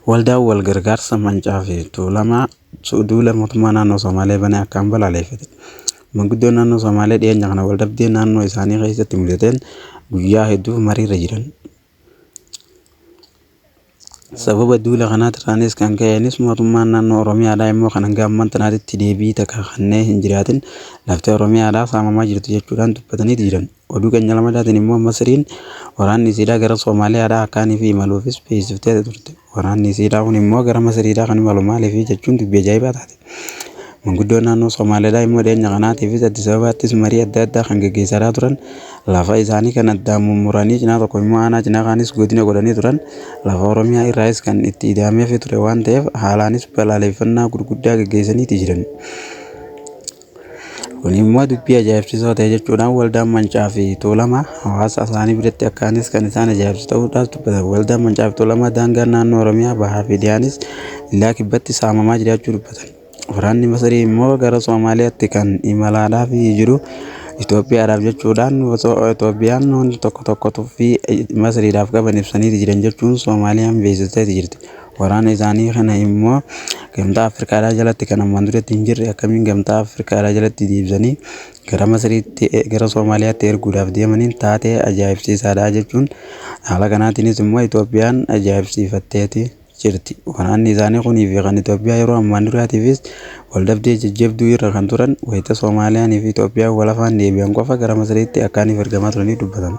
Waldaan wal gargaarsa Mancaa fi Tuulamaa duula mootummaa naannoo Somaalee banee akkaan balaaleffate. Manguddoon naannoo Somaalee dhiyeenya kana waldhabdee naannoo isaanii keessatti mudateen guyyaa hedduuf mariirra jiran. Sababa duula kanaatirraanis kan ka'eenis mootummaan naannoo Oromiyaadhaa immoo kan hanga ammaan tanaatitti deebii takka kanneen hin jiraatin laftee Oromiyaadhaa saamamaa jirtu jechuudhaan dubbatanii jiran. Oduu keenya lamadaatiin immoo Masriin waraanni isiidhaa gara Somaaliyaadhaa akkaanii fi imaluufis beeksiftee turte. Waraanni isiidhaa kun immoo gara Masriidhaa kan imalu maaliif jechuun dubbii ajaa'ibaa taate. Manguddoon naannoo Somaaliyaadhaa immoo dhiyeenya kanaatiifis Addis Ababaattis marii adda addaa kan gaggeessaa turan lafa isaanii kan addaan mummuranii cinaa tokko immoo aanaa cinaa kaanis godina godhanii turan lafa Oromiyaa irraayis kan itti ida'ameefii ture waan ta'eef haalaanis balaaleffannaa gurguddaa gaggeessaniiti jiran. Kun immoo dubbii ajaa'ibsiisoo ta'e jechuudhaan waldaan Mancaa fi Tuulamaa hawaasa isaanii biratti akkaanis kan isaan ajaa'ibsu ta'uudhaas dubbatan. Waldaan Mancaa fi Tuulamaa daangaan naannoo Oromiyaa bahaa fi dhiyaanis illaa kibbatti saamamaa jiraachuu dubbatan. Waraanni Masrii immoo gara Somaaliyaatti kan imalaadhaaf jiru Itoophiyaadhaaf jechuudhaan Itoophiyaan wanti tokko tokko tuffii Masriidhaaf qaban ibsanii jiran jechuun Soomaaliyaan beeksisteeti jirti. Waraana isaanii kana immoo gamtaa Afrikaadhaa jalatti kan ammaan duratti hin jirre akkamiin gamtaa Afrikaadhaa jalatti deebisanii gara Masriitti gara Soomaaliyaatti erguudhaaf deemaniin taatee ajaa'ibsiisaadha jechuun haala kanaatiinis immoo Itoophiyaan ajaa'ibsiifatteeti jirti. Waraanni isaanii kunii fi kan Itoophiyaa yeroo ammaan duraatiifis waldhabdee jajjabduu irra kan turan wayita Soomaaliyaan fi Itoophiyaan wal afaan deebi'an qofa gara Masriitti akkaaniif ergamaa turanii dubbatama.